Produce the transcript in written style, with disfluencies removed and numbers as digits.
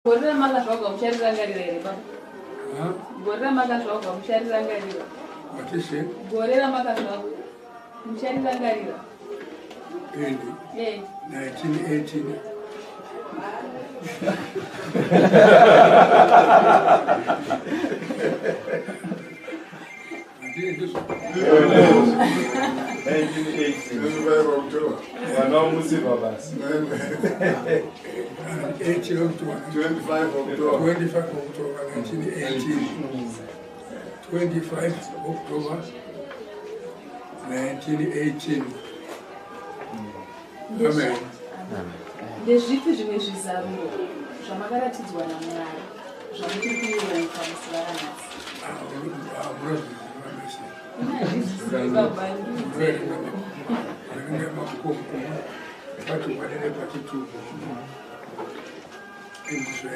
Gore ramakazvarwa mucharirangarira here baba? Gore ramakazvarwa mucharirangarira? Watise? Gore ramakazvarwa mucharirangarira? Ini? Eh. 1918. Handii ndizvo? 1918. 25 October. Mwana womuziva basi. 18 October. 25 October. 25 October 1918. 25 October 1918. Amen. Ndezvipi zvimwe zvizaruro zvamakaratidzwa naMwari zvamuchiri kuyeuka muzuva ranhasi? Munozviziva mese. Ini handizvizivi baba. Verenga mabhuku omukuru, part 1 nepart 2. Indizvo.